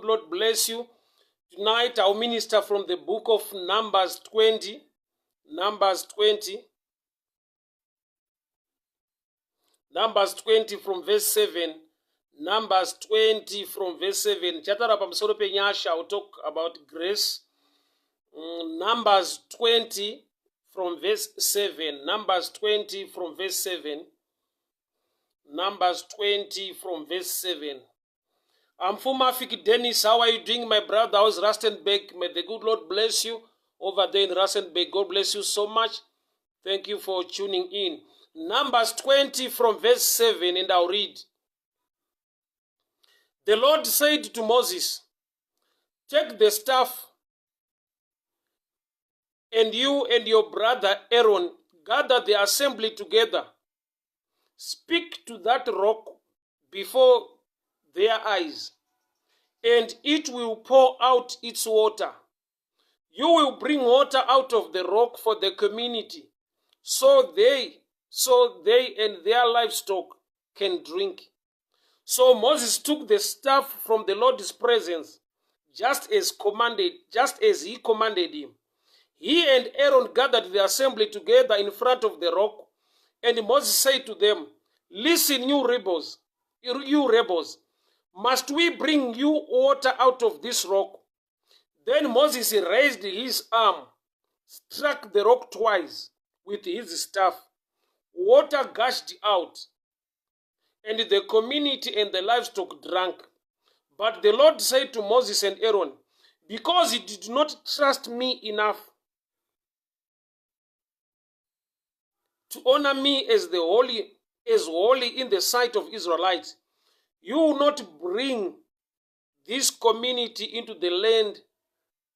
Lord bless you. Tonight I'll minister from the book of Numbers 20. Numbers 20. Numbers 20 from verse 7. Numbers 20 from verse 7. Chataura pamusoro penyasha, I'll talk about grace. Numbers 20 from verse 7. Numbers 20 from verse 7. Numbers 20 from verse 7. I'm Fumafik Dennis. How are you doing, my brother? How's Rustenburg? May the good Lord bless you over there in Rustenburg. God bless you so much. Thank you for tuning in. Numbers 20 from verse 7, and I'll read. The Lord said to Moses, Take the staff, and you and your brother Aaron gather the assembly together. Speak to that rock before their eyes, and it will pour out its water. You will bring water out of the rock for the community, so they, so they and their livestock can drink. So Moses took the staff from the Lord's presence, just as commanded, just as he commanded him. He and Aaron gathered the assembly together in front of the rock, and Moses said to them, Listen, you rebels, you rebels, must we bring you water out of this rock? Then Moses raised his arm, struck the rock twice with his staff. Water gushed out, and the community and the livestock drank. But the Lord said to Moses and Aaron, Because you did not trust me enough to honor me as the holy as holy in the sight of Israelites, you will not bring this community into the land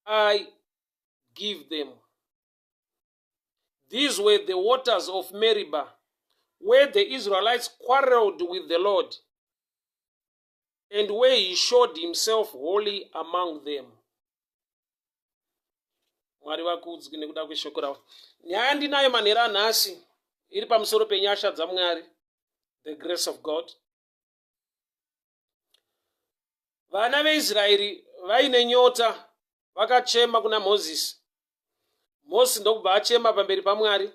I give them. These were the waters of Meribah, where the Israelites quarreled with the Lord, and where he showed himself holy among them. Mwari vakudzwi nekuda kweshoko ravo. Nyaya yandinayo manhero anhasi iri pamusoro penyasha dzaMwari, the grace of God. Vana veIsraeri vaine nyota vakachema kuna Mozisi. Mozisi ndokubva achema pamberi paMwari.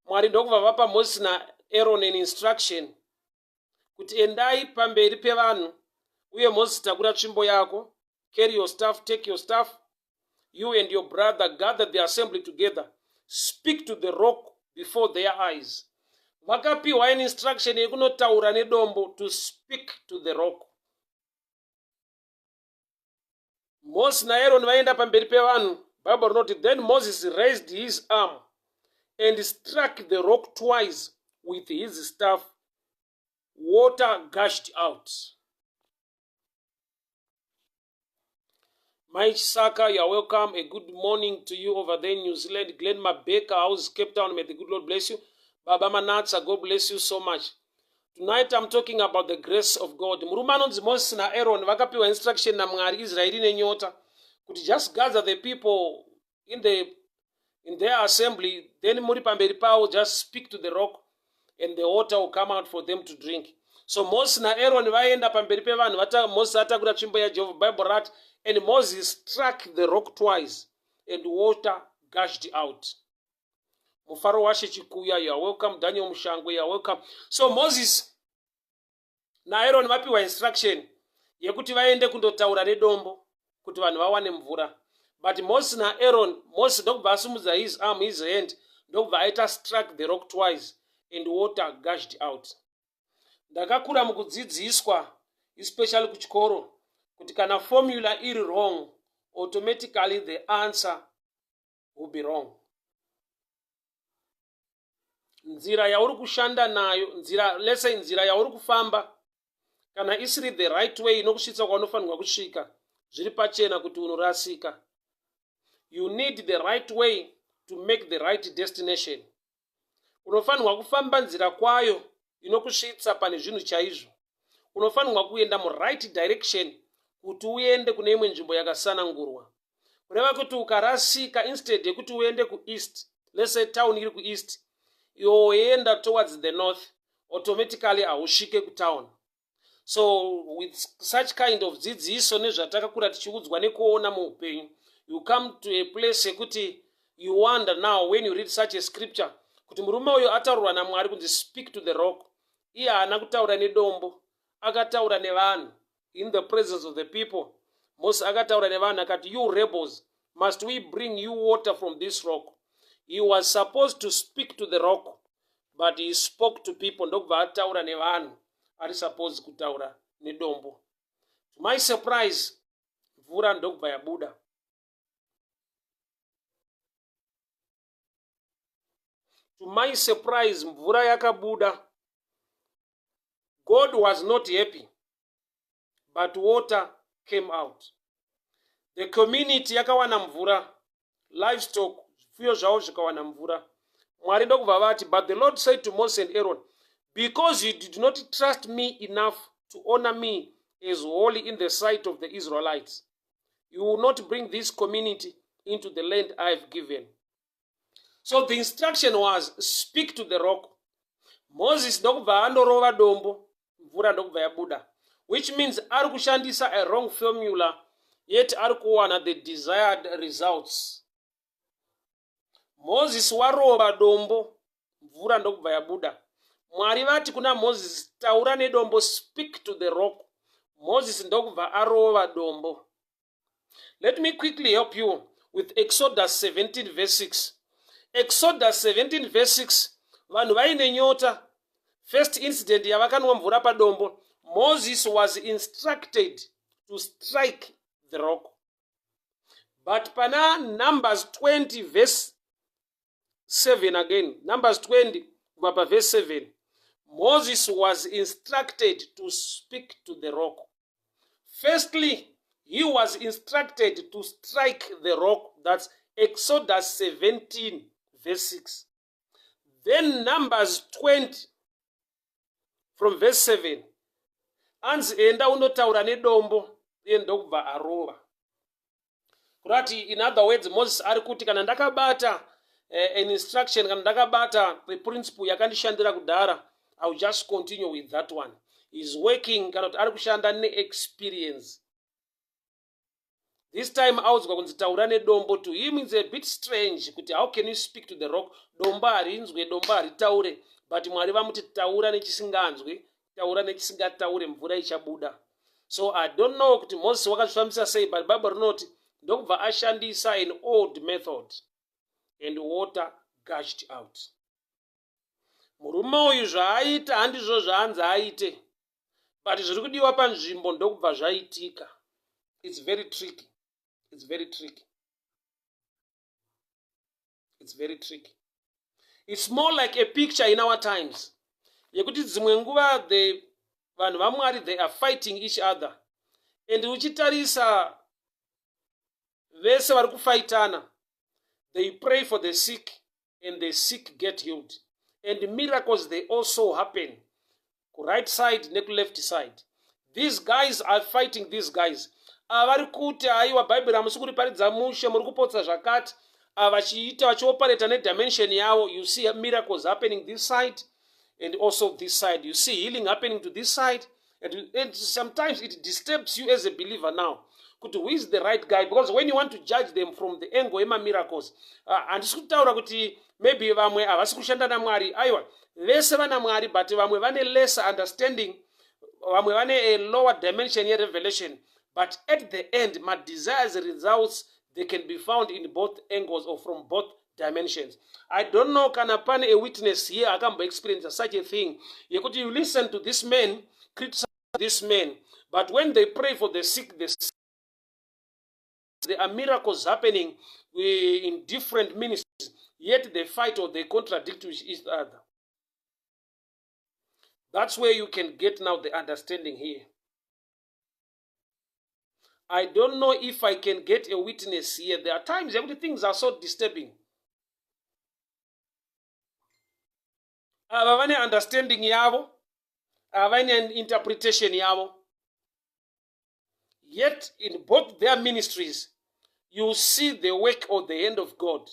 Mwari ndokubva vapa Mozisi naAron an instruction kuti endai pamberi pevanhu uye Mozisi takura tsvimbo yako, carry your staff, take your staff, you and your brother gather the assembly together, speak to the rock before their eyes. Vakapiwa an instruction yekunotaura nedombo, to speak to the rock. Moses naAron vaenda pamberi pevanhu. Bible rinoti then Moses raised his arm and struck the rock twice with his staff. Water gushed out. Mai Chisaka, you are welcome. A good morning to you over there in New Zealand. Glenn Mabeka, how's Cape Town? May the good Lord bless you. Baba Manatsa, God bless you so much. Tonight I'm talking about the grace of God. Murume anonzi Moses naAaron vakapiwa instruction naMwari Israeri nenyota kuti just gather the people in the in their assembly then muri pamberi pavo just speak to the rock and the water will come out for them to drink. So Moses naAaron vaenda pamberi pevanhu vata Moses atakura tsvimbo yaJehovha. Bible rati and Moses struck the rock twice and water gushed out. Mufaro washe Chikuya, you are welcome. Daniel Mushangwe, you are welcome. So Moses naAaron vapiwa instruction yekuti vaende kundotaura nedombo kuti vanhu vawane mvura. But Moses naAaron, Moses ndokubva asumudza his arm, his hand, ndokubva aita struck the rock twice and water gushed out. Ndakakura mukudzidziswa, especially kuchikoro, kuti kana formula iri wrong, automatically the answer will be wrong. Nzira yauri kushanda nayo, nzira, let's say nzira yauri kufamba, kana isiri the right way inokusvitsa kwaunofanirwa kusvika, zviri pachena kuti unorasika. You need the right way to make the right destination. Unofanirwa kufamba nzira kwayo inokusvitsa pane zvinhu chaizvo. Unofanirwa kuenda muright direction kuti uende kune imwe nzvimbo yakasanangurwa. Kureva kuti ukarasika, instead yekuti uende kueast, let's say town iri kueast, iwe woenda towards the north, automatically hausvike kutown. So with such kind of dzidziso nezvatakakura tichiudzwa nekuona muupenyu, you come to a place yekuti you wonder now when you read such a scripture kuti murume uyu ataurwa naMwari kunzi speak to the rock. Iye haana kutaura nedombo, akataura nevanhu in the presence of the people. Moses akataura nevanhu akati, "You rebels, must we bring you water from this rock?" He was supposed to speak to the rock, but he spoke to people, ndokubva ataura nevanhu. Ari supposed kutaura nedombo. To my surprise, mvura ndokubva yabuda. To my surprise, mvura yakabuda. God was not happy, but water came out. The community yakawana mvura, livestock, zvipfuyo zvavo zvikawana mvura. Mwari ndokubva vati, "But the Lord said to Moses and Aaron, 'Because you did not trust me enough to honor me as holy in the sight of the Israelites, you will not bring this community into the land I have given.'" So the instruction was speak to the rock. Moses ndokubva andorova dombo, mvura ndokubva yabuda, which means ari kushandisa a wrong formula, yet ari kuwana the desired results. Moses warova dombo, mvura ndokubva yabuda. Mwari vati kuna Moses, "Taura nedombo, speak to the rock." Moses ndokubva arova dombo. Let me quickly help you with Exodus 17 verse 6. Exodus 17 verse 6, vanhu vaine nyota. First incident yavakanwa mvura padombo, Moses was instructed to strike the rock. But pana Numbers 20 verse 7 again, Numbers 20 kubva paverse 7, Moses was instructed to speak to the rock. Firstly, he was instructed to strike the rock. That's Exodus 17 verse 6. Then Numbers 20 from verse 7, anzi enda unotaura nedombo, iye ndokubva arova. Kurati, in other words, Moses ari kuti kana ndakabata an instruction, kana ndakabata the principle yakandishandira kudhara, I will just continue with that one. Is working, kana kuti ari kushanda neexperience. This time audzwa kunzi taura nedombo. To him is a bit strange kuti how can you speak to the rock? Dombo harinzwe, dombo haritaure, but Mwari vamuti taura nechisinganzwi, taura nechisingataure, mvura ichabuda. So I don't know kuti Moses wakazvifambisa sei, but Bible rinoti ndokubva ashandisa an old method and water gushed out. Murume uyu zvaaita handizvo zvaanzi aite, but zviri kudiwa panzvimbo ndokubva zvaitika. It's very tricky, it's very tricky, it's very tricky. It's more like a picture in our times yekuti dzimwe nguva the vanhu vaMwari, they are fighting each other, and uchitarisa vese vari kufaitana, they pray for the sick and the sick get healed, and miracles, they also happen kuright side nekuleft side. These guys are fighting these guys. Ava vari kuti aiwa, Bhaibheri hamusi kuriparidza mushe, muri kupotsa zvakati. Ava vachiita, vachioperata nedimension yavo. You see miracles happening this side and also this side. You see healing happening to this side, and sometimes it disturbs you as a believer now kuti who is the right guy, because when you want to judge them from the angle yemamiracles, handisi kutaura kuti maybe vamwe havasi kushanda naMwari. Aiwa, vese vana Mwari, but vamwe vane lesser understanding, vamwe vane a lower dimension yerevelation, but at the end madesires results, they can be found in both angles or from both dimensions. I don't know kana pane a witness here akamboexperience such a thing yekuti you listen to this man criticize this man, but when they pray for the sick, there are miracles happening in different ministries, yet they fight or they contradict with each other. That's where you can get now the understanding here. I don't know if I can get a witness here. There are times yekuti things are so disturbing. Ava vane understanding yavo, ava vane interpretation yavo, yet in both their ministries you see the work of the hand of God.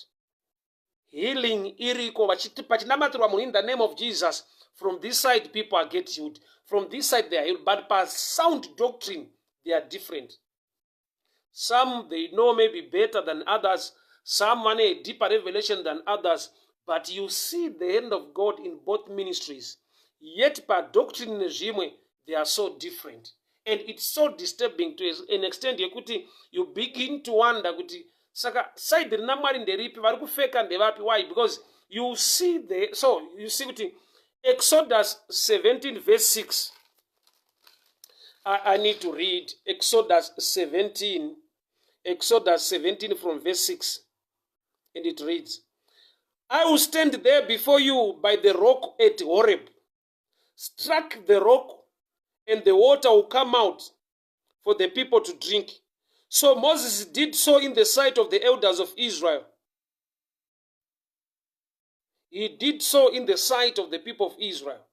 Healing iriko, pachinamatirwa munhu in the name of Jesus. From this side people are get healed, from this side they are healed, but pasound doctrine they are different. Some they know maybe better than others, some vane a deeper revelation than others, but you see the hand of God in both ministries, yet padoctrine nezvimwe they are so different, and it's so disturbing to an extent yekuti you begin to wonder kuti saka side rina Mwari nderipi, vari kufeka ndevapi? Why? Because you see the so you see kuti Exodus 17 verse 6. I need to read Exodus 17, Exodus 17 from verse 6, and it reads, "I will stand there before you by the rock at Horeb. Strike the rock, and the water will come out for the people to drink." So Moses did so in the sight of the elders of Israel. He did so in the sight of the people of Israel.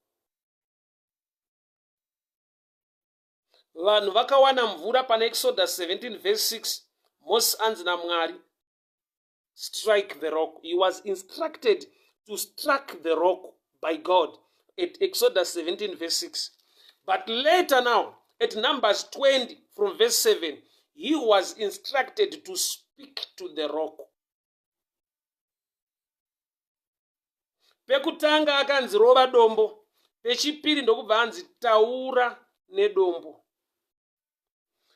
Vanhu vakawana mvura pana Exodus 17 verse 6. Moses anzi naMwari, "Strike the rock." He was instructed to strike the rock by God at Exodus 17 verse 6. But later now, at Numbers 20 from verse 7, he was instructed to speak to the rock. Pekutanga akanzi rova dombo, pechipiri ndokubva anzi taura nedombo.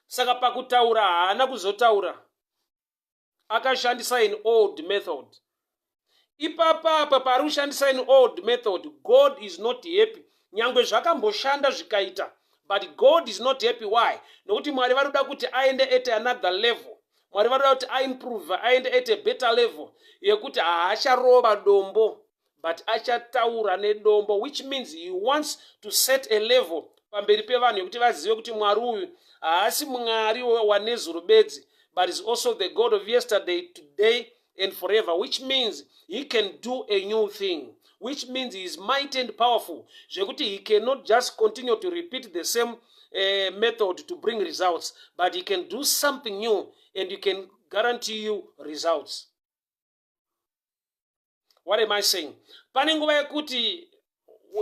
Saka pakutaura haana kuzotaura, akashandisa an old method. Ipapa apa paari kushandisa an old method, God is not happy. Nyangwe zvakamboshanda zvikaita, but God is not happy. Why? Nokuti Mwari vari kuda kuti aende at another level. Mwari vari kuda kuti aimprove, aende at a better level yekuti haacharova dombo but achataura nedombo, which means he wants to set a level pamberi pevanhu yekuti vazive kuti Mwari uyu haasi Mwari wanezuro bedzi, but is also the God of yesterday, today and forever, which means he can do a new thing, which means he is mighty and powerful zvekuti he cannot just continue to repeat the same method to bring results, but he can do something new and he can guarantee you results. What am I saying? Pane nguva yekuti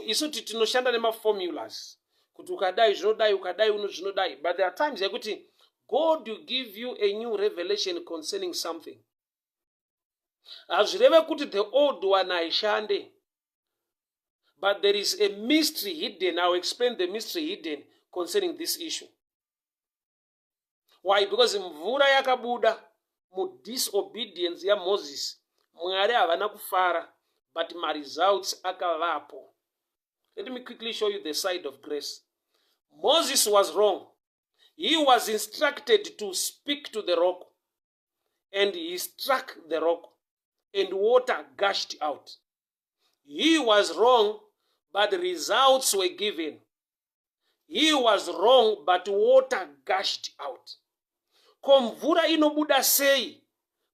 isu tinoshanda nemaformulas kuti ukadai zvinodai, ukadai uno zvinodai, but there are times yekuti God will give you a new revelation concerning something. Hazvireve kuti the old one haishande, but there is a mystery hidden. I will explain the mystery hidden concerning this issue. Why? Because mvura yakabuda mudisobedience yaMoses, Mwari havana kufara, but maresults akavapo. Let me quickly show you the side of grace. Moses was wrong. He was instructed to speak to the rock, and he struck the rock and water gushed out. He was wrong, but results were given. He was wrong, but water gushed out. Ko mvura inobuda sei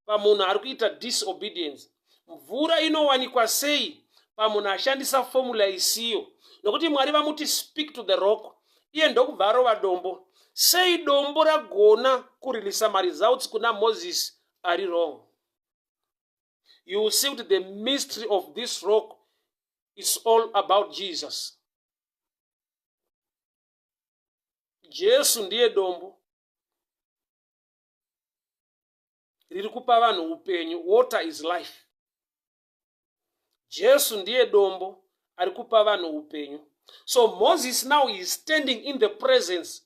pamunhu ari kuita disobedience? Mvura inowanikwa sei pamunhu ashandisa formula isiyo? Nokuti Mwari vamuti speak to the rock, iye ndokubva arova dombo. Sei dombo ragona kurilisa maresults kuna Moses ari wrong? You will see kuti the mystery of this rock is all about Jesus. Jesu ndiye dombo riri kupa vanhu upenyu. Water is life. Jesu ndiye dombo ari kupa vanhu upenyu. So Moses now is standing in the presence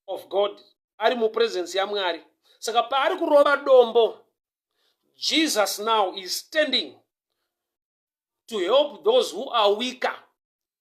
of God, ari mupresence yaMwari. Saka paari kurova dombo, Jesus now is standing to help those who are weaker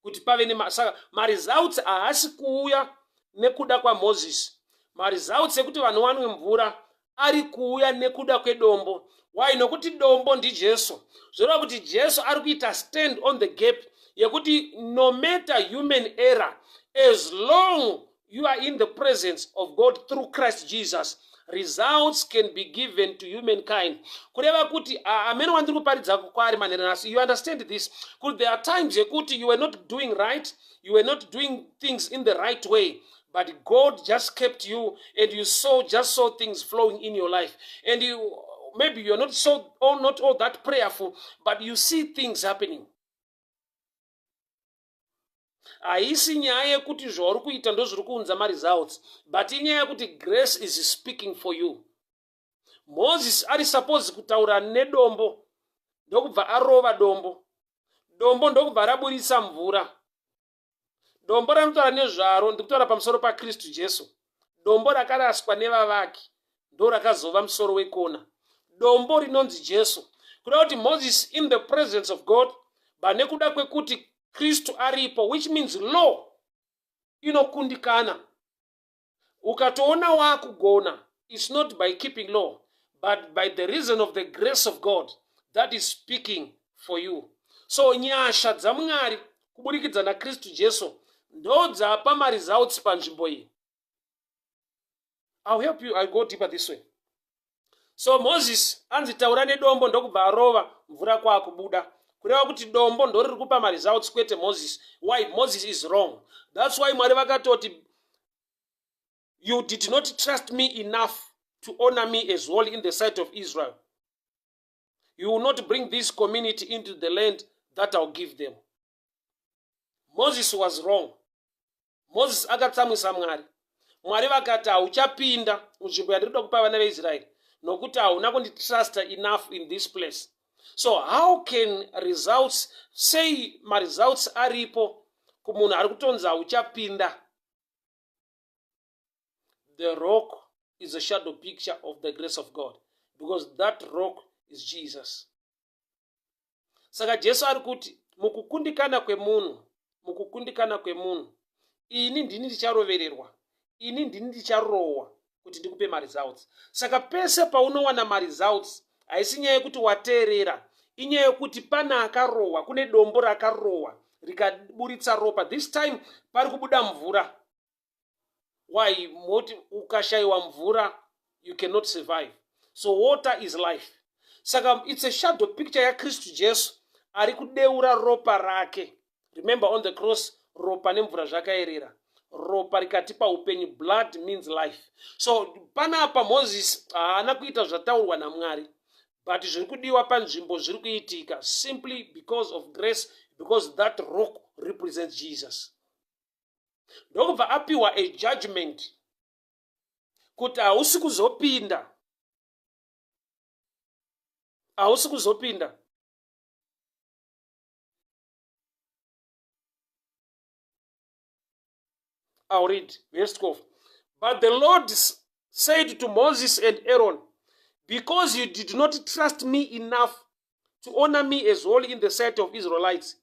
kuti pave nema. Saka maresults haasi kuuya nekuda kwaMoses. Maresults ekuti vanhu vanwe mvura ari kuuya nekuda kwedombo. Why? Nokuti dombo ndiJesu. Zvoreva kuti Jesu ari kuita stand on the gap yekuti no matter human error, as long you are in the presence of God through Christ Jesus, results can be given to humankind. Kureva kuti amene wandiri kuparidza kwaari manhere nhasi, you understand this, kuti there are times yekuti you were not doing right, you were not doing things in the right way, but God just kept you and you saw just saw things flowing in your life, and you maybe you're not so or not all that prayerful, but you see things happening. Haisi nyaya yekuti zvauri kuita ndozviri kuunza maresults, but inyaya yekuti grace is speaking for you. Moses ari suppose kutaura nedombo, ndokubva arova dombo, dombo ndokubva raburitsa mvura. Dombo ranotaura nezvaro, ndikutaura pamusoro paKristu Jesu. Dombo rakaraswa nevavaki ndo rakazova musoro wekona. Dombo rinonzi Jesu. Kuda kuti Moses in the presence of God, but nekuda kwekuti Kristu aripo, which means law inokundikana. Ukatoona wakugona, it's not by keeping law, but by the reason of the grace of God that is speaking for you. So nyasha dzaMwari kuburikidza naKristu Jesu ndodzapa maresults panzvimbo iyi. I'll help you, I'll go deeper this way. So Moses anzi taura nedombo ndokubva arova mvura kwakubuda. Kureva kuti dombo ndoriri kupa maresults kwete Moses. Why? Moses is wrong. That's why Mwari vakatoti you did not trust me enough to honor me as holy in the sight of Israel. You will not bring this community into the land that I'll give them. Moses was wrong. Moses akatsamwisa Mwari. Mwari vakati hauchapinda munzvimbo yandiri kuda kupa vana veIsraeri nokuti hauna kunditrusta enough in this place. So how can results say maresults aripo kumunhu ari kutonzi hauchapinda? The rock is a shadow picture of the grace of God because that rock is Jesus. Saka Jesu ari kuti mukukundikana kwemunhu, mukukundikana kwemunhu, ini ndini ndicharovererwa, ini ndini ndicharohwa kuti ndikupe maresults. Saka pese paunowana maresults haisi nyaya yekuti wateerera, inyaya yekuti pane akarohwa, kune dombo rakarohwa rikaburitsa ropa. This time pari kubuda mvura. Why? Moti ukashayiwa mvura you cannot survive. So water is life. Saka it's a shadow picture yaKristu Jesu ari kudeura ropa rake. Remember on the cross ropa nemvura zvakaerera. Ropa rikatipa upenyu. Blood means life. So panapa Moses haana kuita zvataurwa naMwari, but zviri kudiwa panzvimbo zviri kuitika simply because of grace, because that rock represents Jesus. Ndokubva apiwa a judgment kuti hausi kuzopinda, hausi kuzopinda. I'll read verse 12. But the Lord said to Moses and Aaron, because you did not trust me enough to honor me as holy in the sight of Israelites,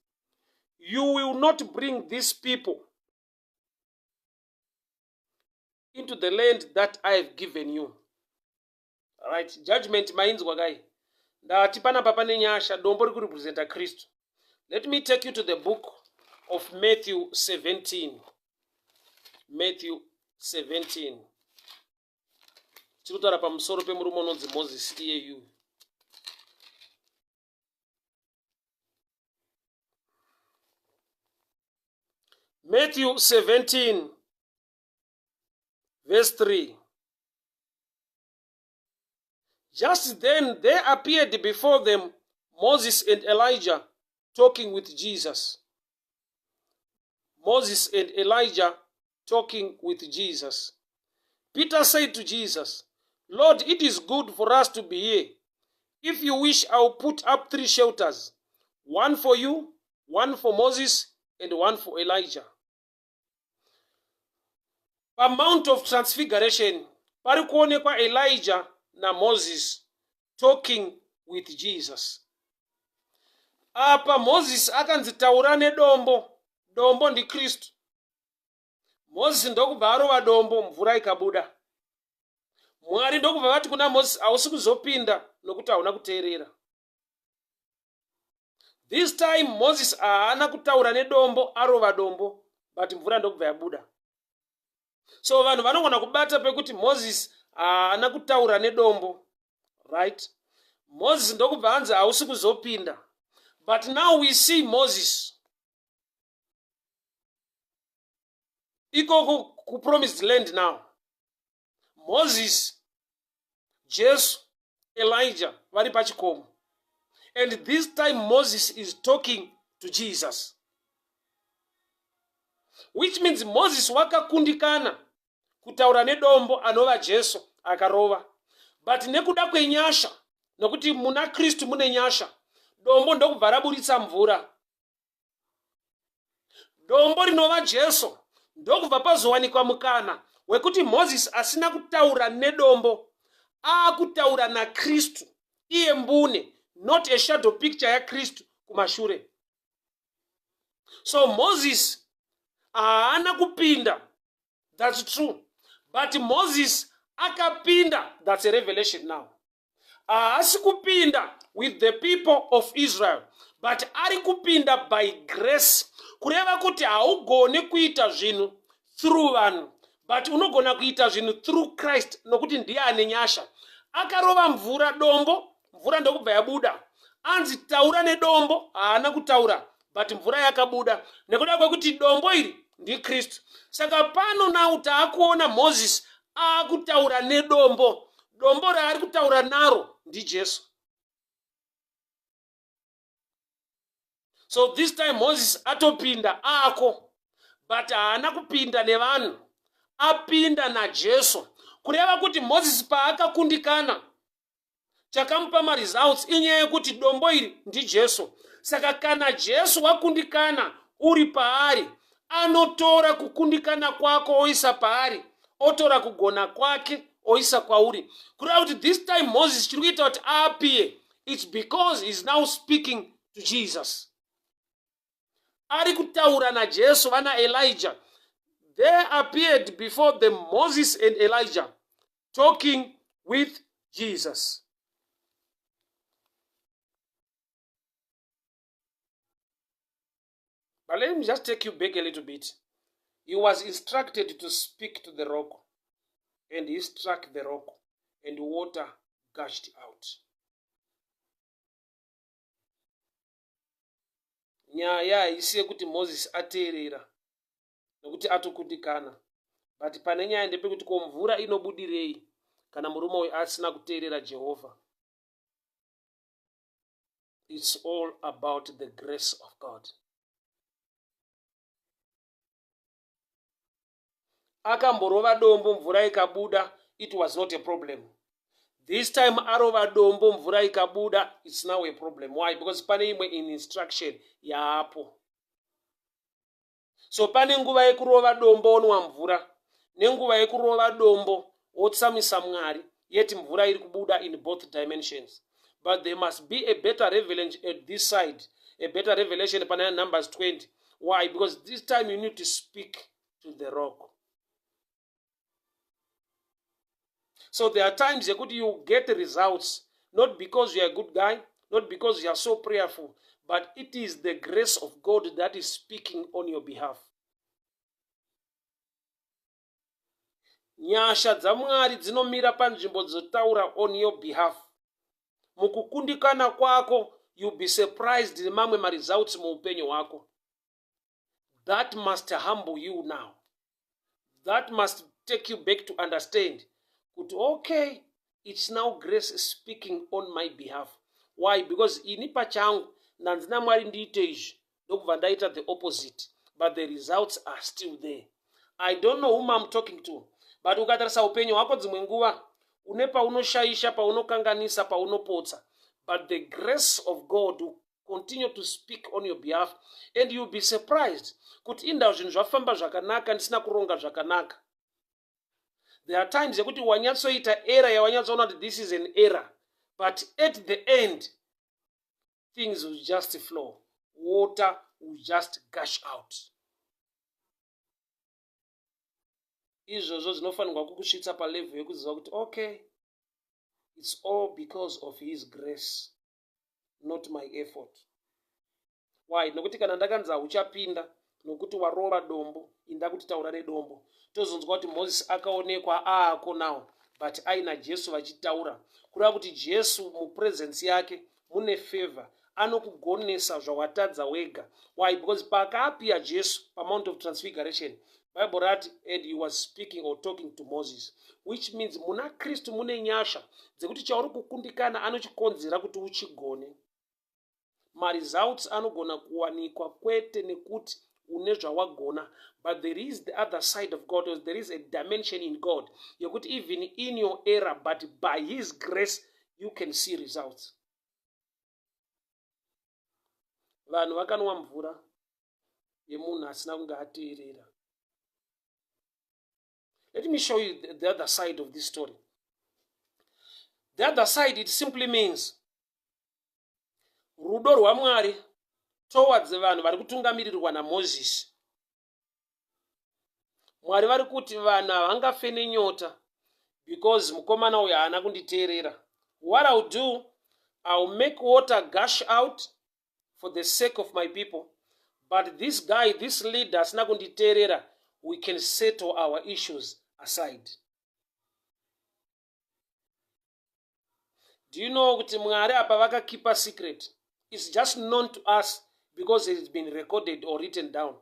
you will not bring these people into the land that I have given you. Right, judgment mainzwa kai. Ndati panapa pane nyasha, dombo riri kurepresenta Kristu. Let me take you to the book of Matthew 17. Matthew 17. Tiri kutaura pamusoro pemurume unonzi Moses iyeyu. Matthew 17 verse 3. Just then there appeared before them Moses and Elijah talking with Jesus. Moses and Elijah talking with Jesus. Peter said to Jesus, Lord, it is good for us to be here. If you wish, I will put up 3 shelters, one for you, one for Moses, and one for Elijah. PaMount of Transfiguration pari kuonekwa Elijah naMoses talking with Jesus. Apa Moses akanzi taura nedombo, dombo ndiKristu. Moses ndokubva arova dombo, mvura ikabuda. Mwari ndokubva vati kuna Moses, hausi kuzopinda nokuti hauna kuteerera. This time Moses haana kutaura nedombo, arova dombo, but mvura ndokubva yabuda. So vanhu vanogona kubata pekuti Moses haana kutaura nedombo, right? Moses ndokubva anzi hausi kuzopinda. But now we see Moses ikoko kupromised land now. Moses, Jesu, Elijah vari pachikomo. And this time Moses is talking to Jesus. Which means Moses wakakundikana kutaura nedombo anova Jesu akarova. But nekuda kwenyasha, nokuti muna Kristu mune nyasha, dombo ndokubva raburitsa mvura. Dombo rinova Jesu ndokubva pazowanikwa mukana wekuti Moses asina kutaura nedombo akutaura naKristu iye mbune, not a shadow picture yaKristu kumashure. So Moses haana kupinda, that's true, but Moses akapinda, that's a revelation now. Haasi kupinda with the people of Israel, but ari kupinda by grace, kureva kuti haugoni kuita zvinhu through vanhu, but unogona kuita zvinhu through Christ, nokuti ndiye ane nyasha. Akarova mvura dombo, mvura ndokubva yabuda. Anzi taura nedombo, haana kutaura, but mvura yakabuda nekuda kwekuti dombo iri ndiKristu. Saka pano now taakuona Moses akutaura nedombo. Dombo raari kutaura naro ndiJesu. So this time Moses atopinda ako, but haana kupinda nevanhu, apinda naJesu. Kureva kuti Moses paakakundikana, chakamupa maresults inyaya yekuti dombo iri ndiJesu. Saka kana Jesu wakundikana uri paari, anotora kukundikana kwako oisa paari, otora kugona kwake oisa kwauri. Kureva kuti this time Moses chiri kuita kuti aappear, it's because he's now speaking to Jesus. Ari kutaura naJesu. Vana Elijah, there appeared before them Moses and Elijah talking with Jesus. But let me just take you back a little bit. He was instructed to speak to the rock, and he struck the rock, and water gushed out. Nyaya haisi yekuti Moses ateerera nokuti atokundikana, but pane nyaya ndepekuti ko mvura inobudirei kana murume uyu asina kuteerera Jehovha? It's all about the grace of God. Akamborova dombo mvura ikabuda, it was not a problem. This time arova dombo mvura ikabuda, it's now a problem. Why? Because pane imwe instruction yaapo. So pane nguva yekurova dombo onwa mvura, nenguva yekurova dombo wotsamisa Mwari, yet mvura iri kubuda in both dimensions. But there must be a better revelation at this side, a better revelation pana Numbers 20. Why? Because this time you need to speak to the rock. So there are times yekuti you get results not because you are a good guy, not because you are so prayerful, but it is the grace of God that is speaking on your behalf. Nyasha dzaMwari dzinomira panzvimbo dzotaura on your behalf. Mukukundikana kwako, you'll be surprised nemamwe maresults muupenyu hwako. That must humble you now. That must take you back to understand kuti okay, it's now grace speaking on my behalf. Why? Because ini pachangu ndanzi naMwari ndiite izvi, ndokubva ndaita the opposite, but the results are still there. I don't know whom I'm talking to, but ukatarisa upenyu hwako dzimwe nguva une paunoshaisha, paunokanganisa, paunopotsa, but the grace of God will continue to speak on your behalf, and you'll be surprised kuti indawo zvinhu zvafamba zvakanaka ndisina kuronga zvakanaka. There are times yekuti wanyatsoita error yawanyatsoona kuti this is an error, but at the end things will just flow, water will just gush out. Izvozvo zvinofanirwa kukusvitsa palevel yekuziva kuti okay, it's all because of his grace, not my effort. Why? Nokuti kana ndakanzi hauchapinda nokuti warova dombo, inda kuti taura nedombo, tozonzwa kuti Moses akaonekwa aako now, but aina Jesu vachitaura. Kureva kuti Jesu mupresence yake mune favor, anokugonesa zvawatadza wega. Why? Because paakaapiya Jesu pamount of transfiguration, Bible rati and he was speaking or talking to Moses, which means muna Kristu mune nyasha dzekuti chauri kukundikana anochikonzera kuti uchigone. Maresults anogona kuwanikwa kwete nekuti Une zvawagona, but there is the other side of God, or there is a dimension in God yekuti even in your error, but by his grace you can see results. Vanhu vakanwa mvura yemunhu asina kunge ateerera. Let me show you the other side of this story. The other side, it simply means rudo rwaMwari towards vanhu vari kutungamirirwa naMozisi. Mwari vari kuti vanhu havangafe nenyota because mukomana uyu haana kunditeerera. What I'll do, I'll make water gush out for the sake of my people, but this guy, this leader asina kunditeerera, we can settle our issues aside. Do you know kuti Mwari apa vakakeepa secret? It's just known to us because it's been recorded or written down.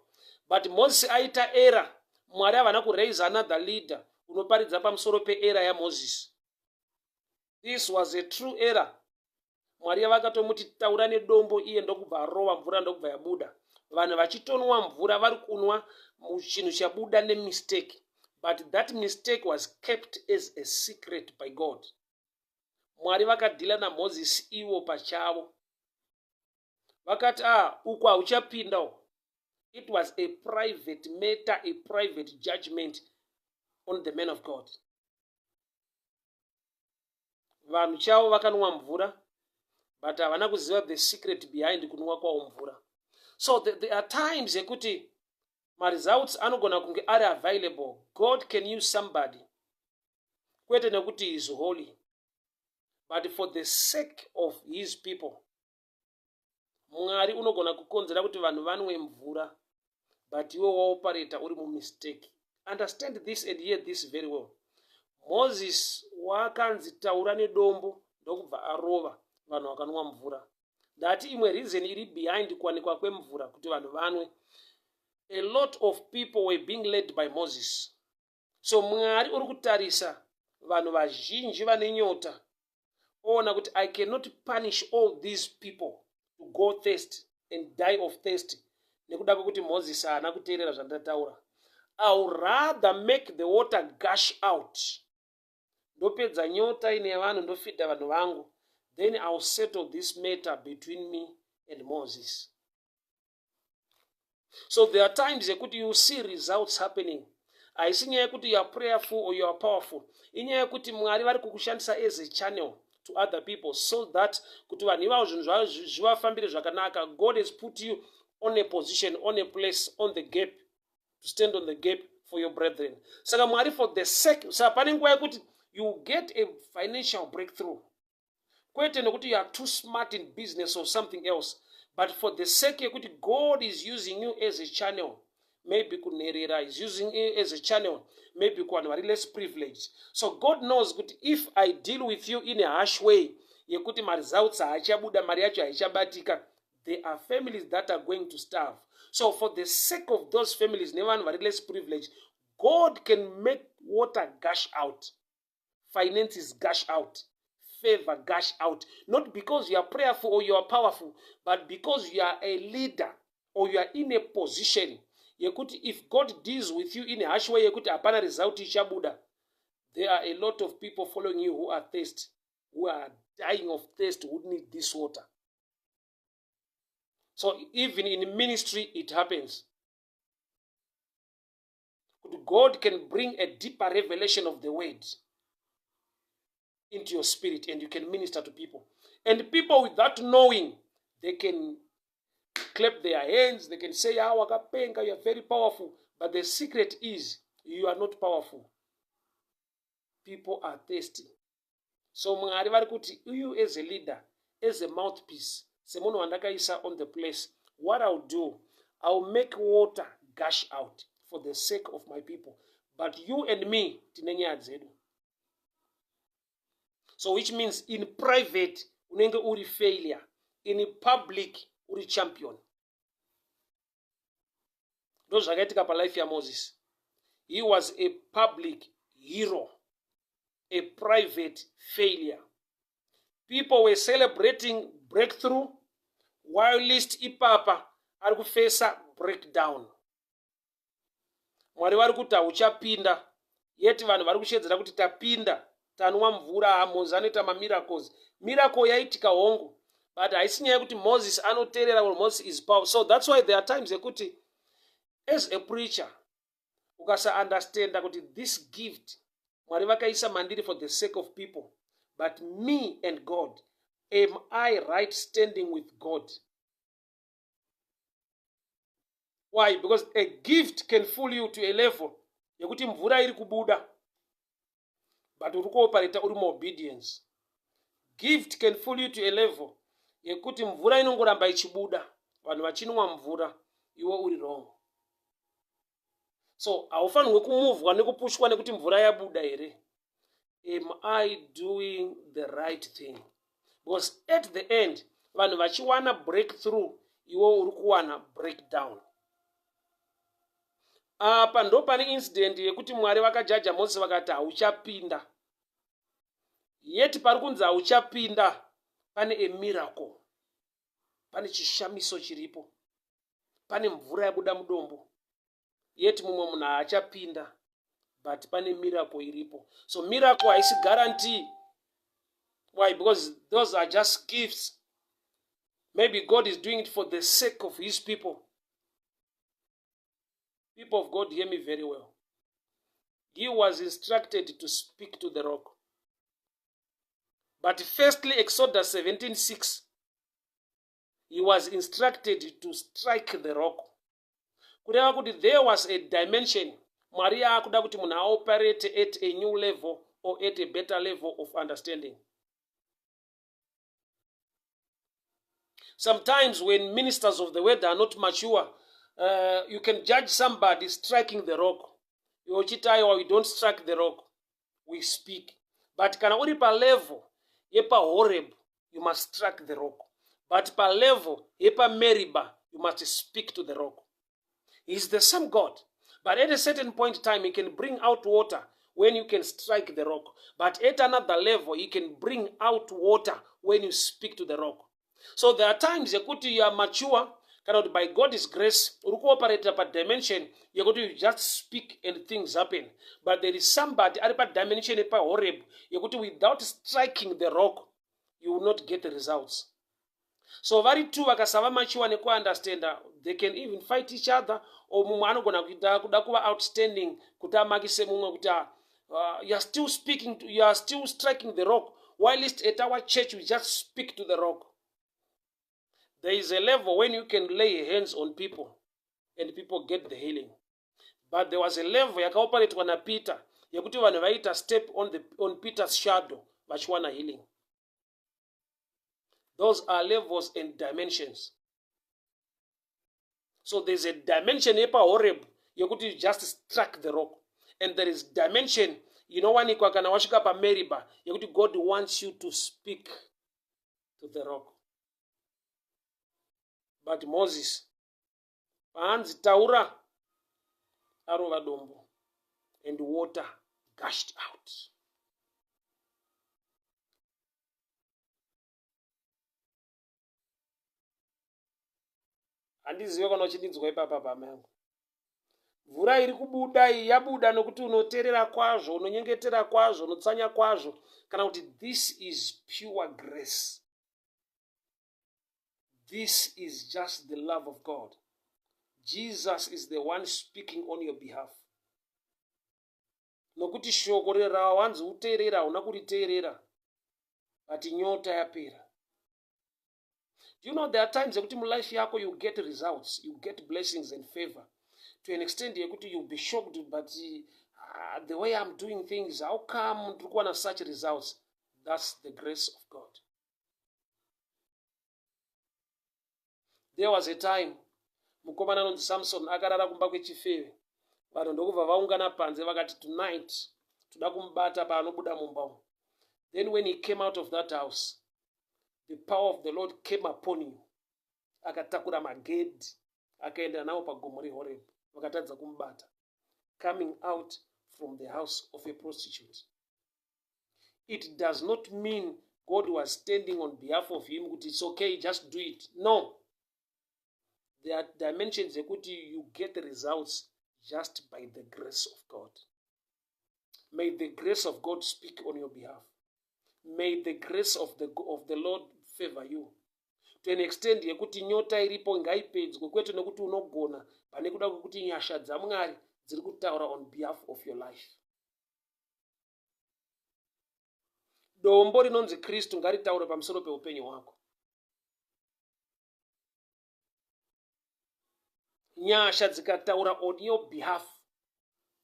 But Moses aita error, Mwari havana kuraise another leader unoparidza pamusoro peera yaMoses. This was a true error. Mwari yavakatomuti taura nedombo, iye ndokubva arova mvura, ndokubva yabuda. Vanhu vachitonwa mvura, vari kunwa chinhu chabuda nemistake, but that mistake was kept as a secret by God. Mwari vakadhila naMozisi ivo pachavo, vakati, ah, uku hauchapinda uku. It was a private matter, a private judgment on the man of God. Vanhu chavo vakanwa mvura, but havana kuziva the secret behind kunwa kwavo mvura. So there are times yekuti maresults anogona kunge ari available. God can use somebody, kwete nekuti is holy, but for the sake of his people. Mwari unogona kukonzera kuti vanhu vanwe mvura, but iwe waopareta uri mumistake. Understand this and hear this very well. Moses wakanzi taura nedombo, ndokubva arova, vanhu vakanwa mvura. Ndati imwe reason iri behind kuwanikwa kwemvura kuti vanhu vanwe, a lot of people were being led by Moses. So Mwari uri kutarisa vanhu vazhinji vane nyota, oona kuti I cannot punish all these people to go thirst and die of thirst nekuda kwekuti Moses haana kuteerera zvandataura. I'll rather make the water gush out, ndopedza nyota ine vanhu, ndofidha vanhu vangu, then I'll settle this matter between me and Moses. So there are times yekuti you see results happening. Haisi nyaya yekuti you are prayerful or you are powerful, inyaya yekuti Mwari vari kukushandisa as a channel to other people so that kuti vanhu ivavo zvinhu zvivafambire zvakanaka. God has put you on a position, on a place, on the gap, to stand on the gap for your brethren. Saka Mwari, for the sake, saka pane nguva yekuti you get a financial breakthrough, kwete nekuti you are too smart in business or something else, but for the sake yekuti God is using you as a channel, maybe kunherera, is using you as a channel maybe kuvanhu vari less privileged. So God knows kuti if I deal with you in a harsh way yekuti maresults haachabuda, mari yacho haichabatika, there are families that are going to starve. So for the sake of those families nevanhu vari less privileged, God can make water gush out, finances gush out, favor gush out, not because you are prayerful or you are powerful, but because you are a leader or you are in a position yekuti if God deals with you in a harsh way yekuti hapana result ichabuda, there are a lot of people following you who are thirsty, who are dying of thirst, who need this water. So even in ministry it happens kuti God can bring a deeper revelation of the word into your spirit and you can minister to people, and people, without knowing, they can clap their hands, they can say, "Ah, wakapenga, you are very powerful." But the secret is you are not powerful, people are thirsty. So Mwari vari kuti you as a leader, as a mouthpiece, semunhu wandakaisa on the place, what I'll do, I'll make water gush out for the sake of my people, but you and me tine nyaya dzedu. So which means in private unenge uri failure, in public uri champion. Ndo zvakaitika palife yaMoses. He was a public hero, a private failure. People were celebrating breakthrough whilst ipapa ari kufesa. breakdown. Mwari vari kuti hauchapinda, yet vanhu vari kushedzera kuti tapinda, tanwa mvura. Ha, Moses anoita mamiracles. Miracle yaitika hongu, but haisi nyaya yekuti Moses anoteerera or Moses is power. So that's why there are times yekuti as a preacher ukasaunderstanda kuti this gift Mwari vakaisa mandiri for the sake of people, but me and God, am I right standing with God? Why? Because a gift can fool you to a level yekuti mvura iri kubuda, but uri kuopareta uri muobedience. Gift can fool you to a level yekuti mvura inongoramba ichibuda, vanhu vachinwa mvura, iwe uri wrong. So haufanirwe kumuvhwa nekupushwa nekuti mvura yabuda here. Am I doing the right thing? Because at the end vanhu vachiwana breakthrough, iwe uri kuwana breakdown. Apa ndo pane incident yekuti Mwari vakajaja Moses vakati hauchapinda, yet pari kunzi hauchapinda pane a miracle, pane chishamiso chiripo, pane mvura yabuda mudombo, yet mumwe munhu haachapinda, but pane miracle iripo. So miracle haisi guarantee. Why? Because those are just gifts. Maybe God is doing it for the sake of his people. People of God, hear me very well. He was instructed to speak to the rock, but firstly, Exodus 17:6, he was instructed to strike the rock. Kureva kuti there was a dimension Mwari yaakuda kuti munhu aoperate at a new level or at a better level of understanding. Sometimes when ministers of the word are not mature, you can judge somebody striking the rock. Iwe uchiti aiwa, we don't strike the rock, we speak. But kana uri palevel yepaHoreb, you must strike the rock. But palevel yepaMeriba, you must speak to the rock. He is the same God, but at a certain point in time he can bring out water when you can strike the rock, but at another level he can bring out water when you speak to the rock. So there are times yekuti you are mature, kana kuti by God's grace uri kuoperata padimension yekuti you just speak and things happen, but there is somebody ari padimension yepaHoreb yekuti without striking the rock you will not get the results. So vari two vakasava machiwa nekuunderstanda, they can even fight each other, or mumwe anogona kuita kuda kuva outstanding kuti amakise mumwe kuti you are still speaking to, you are still striking the rock, whilst at our church we just speak to the rock. There is a level when you can lay hands on people and people get the healing, but there was a level yakaoparetwa naPeter yekuti vanhu vaiita step on Peter's shadow vachiwana healing. Those are levels and dimensions. So there's a dimension yepaHoreb yekuti you just struck the rock, and there is dimension inowanikwa kana wasvika paMeriba yekuti God wants you to speak to the rock. But Moses paanzi taura, arova dombo and water gushed out. Handizive kana uchindinzwa ipapa, pama yangu. Mvura iri kubuda iyi yabuda nokuti unoteerera kwazvo, unonyengetera kwazvo, unotsanya kwazvo, kana kuti this is pure grace? This is just the love of God. Jesus is the one speaking on your behalf, nokuti shoko rawanzi uteerera hauna kuriteerera, but nyota yapera. Do you know there are times yekuti mulife yako you get results, you get blessings and favor to an extent yekuti you'll be shocked, but the way I'm doing things, how come ndiri kuwana such results? That's the grace of God. There was a time mukomana anonzi Samson akarara kumba kwechifeve. Vanhu ndokubva vaungana panze vakati, "Tonight toda kumubata paanobuda mumba umu." Then when he came out of that house, the power of the Lord came upon him. Akatakura magedhi akaenda nawo pagomo reHoreb, vakatadza kumubata. Coming out from the house of a prostitute, it does not mean God was standing on behalf of him kuti it's okay, just do it. No. There are dimensions yekuti you get results just by the grace of God. May the grace of God speak on your behalf. May the grace of the, of the Lord favor you to an extent yekuti nyota iripo ngaipedzwe kwete nekuti unogona pane kuda kwekuti nyasha dzamwari dziri kutaura on behalf of your life. Dombo rinonzi Kristu ngaritaure pamusoro peupenyu hwako. Nyasha dzikataura on your behalf,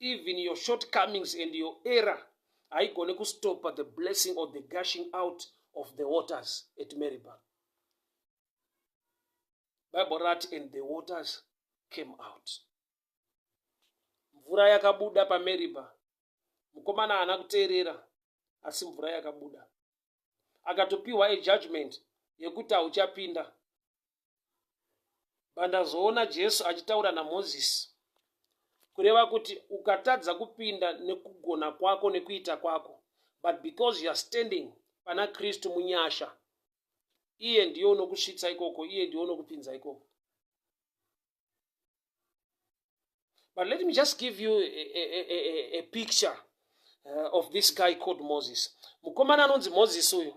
even your shortcomings and your error haigone kustopa the blessing or the gushing out of the waters at Meribah. Bible rati and the waters came out. Mvura yakabuda paMeribah. Mukomana haana kuteerera asi mvura yakabuda. Akatopiwa a judgment yekuti hauchapinda. Pandazoona Jesu achitaura naMozisi, kureva kuti ukatadza kupinda nekugona kwako nekuita kwako, but because you are standing pana Kristu munyasha, iye ndiye unokusvitsa ikoko, iye ndiye unokupinza ikoko. But let me just give you a, a, a, a picture of this guy called Moses. Mukomana anonzi Moses uyu.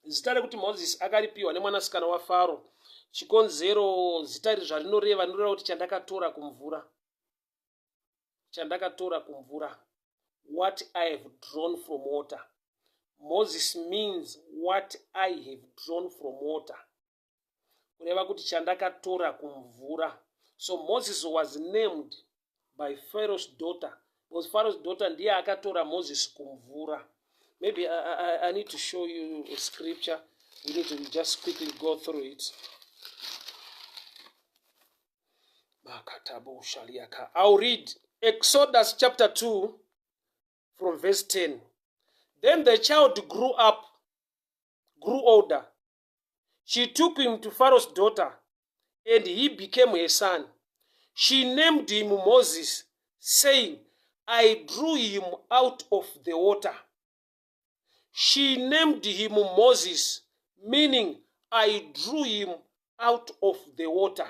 Zita rekuti Moses akaripiwa nemwanasikana waFaro. Chikonzero zita iri zvarinoreva rinoreva kuti chandakatora kumvura. Chandakatora kumvura. What I have drawn from water. Moses means what I have drawn from water. Kureva kuti chandakatora kumvura. So Moses was named by Pharaoh's daughter because Pharaoh's daughter ndiye akatora Moses kumvura. Maybe I, I, I need to show you a scripture. We need to just quickly go through it. I'll read Exodus chapter 2 from verse 10. Then the child grew up, grew older. She took him to Pharaoh's daughter, and he became her son. She named him Moses, saying, I drew him out of the water. She named him Moses, meaning I drew him out of the water.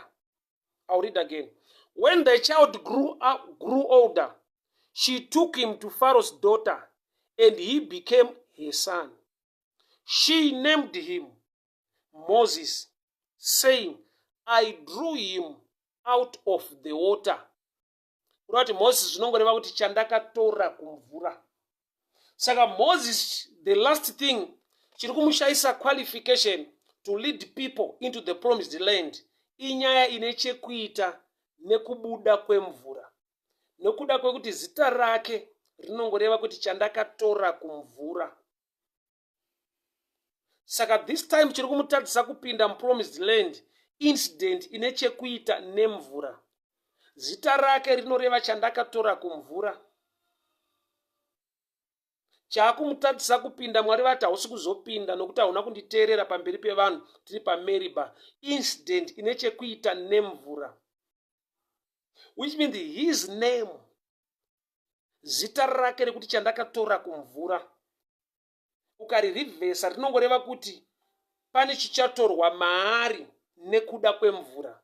I'll read again. When the child grew up, grew older, she took him to Pharaoh's daughter, and he became her son. She named him Moses, saying, I drew him out of the water. Kureva kuti Moses zvinongoreva kuti chandakatora kumvura. Saka Moses, the last thing chiri kumushayisa qualification to lead people into the promised land inyaya ine chekuita nekubuda kwemvura. Nekuda kwekuti zita rake rinongoreva kuti chandakatora kumvura. Saka this time chiri kumutadzisa kupinda mupromised land incident ine chekuita nemvura. Zita rake rinoreva chandakatora kumvura. Chaakumutadzisa kupinda Mwari vati hausi kuzopinda nokuti hauna kunditeerera pamberi pevanhu tiri paMeriba. Incident ine chekuita nemvura. Which means his name zita rake rekuti chandakatora kumvura ukaririvhesa rinongoreva kuti pane chichatorwa maari nekuda kwemvura.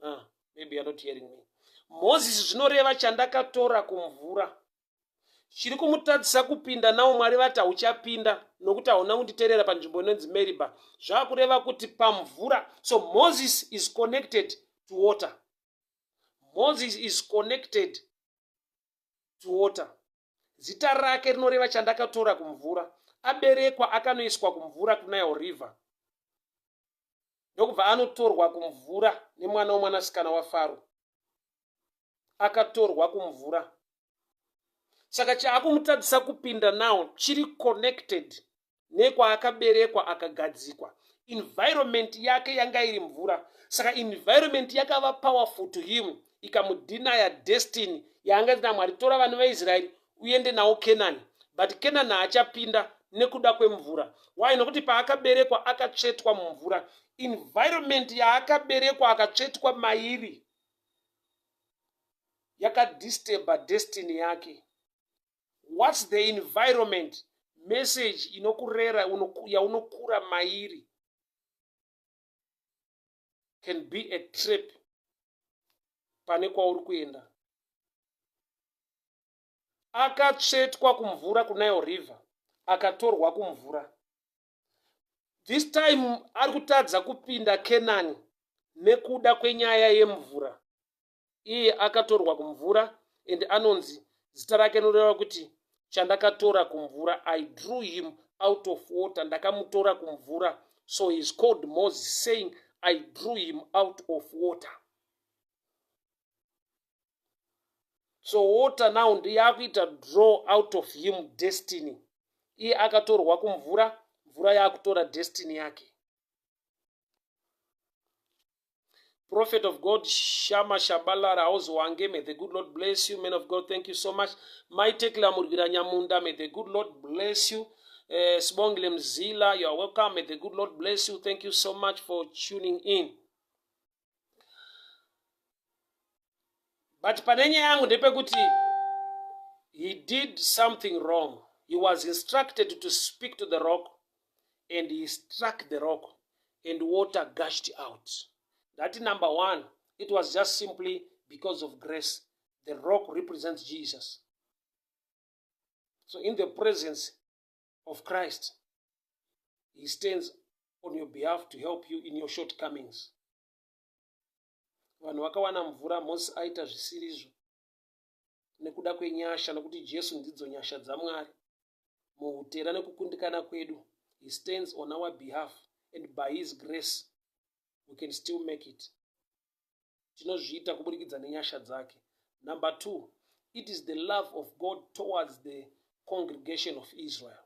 Ah, maybe you're not hearing me. Moses zvinoreva chandakatora kumvura. Chiri kumutadzisa kupinda nawo Mwari vati hauchapinda nokuti hauna kunditerera panzvimbo inonzi Meriba. Zvakureva kuti pamvura. So Moses is connected to water. Moses is connected to water. Zita rake rinoreva chandakatora kumvura. Aberekwa akanoiswa kumvura kuNile River. Ndokubva anotorwa kumvura nemwana womwanasikana waFaro. Akatorwa kumvura. Saka chaakumutadzisa kupinda now chiri connected nekwaakaberekwa akagadzikwa. Environment yake yanga iri mvura. Saka environment yakava powerful to him ikamudinaya destiny yaanga ina Mwari. Tora vanhu vaIsraeri uende nawo Kenani. But Kenani haachapinda nekuda kwemvura. Why? Nokuti paakaberekwa akatsvetwa mumvura. Environment yaakaberekwa akatsvetwa mairi yakadisturba destiny yake. What's the environment? Message inokurera yaunokura mairi. can be a trap pane kwauri kuenda. Akatsvetwa kumvura kuNile River, akatorwa kumvura. This time ari kutadza kupinda Kenani nekuda kwenyaya yemvura. Iye akatorwa kumvura and anonzi zita rake rinoreva kuti chandakatora kumvura. I drew him out of water, ndakamutora kumvura. So he is called Moses, saying I drew him out of water. So water now ndiyakuita draw out of him destiny. Iye akatorwa kumvura, mvura yakutora destiny yake. Prophet of God, Shama Shabalara, House Wange, may the good Lord bless you. Man of God, thank you so much. Mai Tekla Murwira Nyamunda, may the good Lord bless you. Sibongile Mzila, you are welcome. May the good Lord bless you. Thank you so much for tuning in. But pane nyaya yangu ndepekuti he did something wrong. He was instructed to speak to the rock and he struck the rock and water gushed out. That number one, it was just simply because of grace. The rock represents Jesus. So in the presence of Christ, he stands on your behalf to help you in your shortcomings. Vanhu vakawana mvura Moses aita zvisirizvo nekuda kwenyasha nokuti Jesu ndidzo nyasha dzaMwari. Muhutera nekukundikana kwedu, he stands on our behalf and by his grace we can still make it. Tinozviita kuburikidza nenyasha dzake. Number two, it is the love of God towards the congregation of Israel.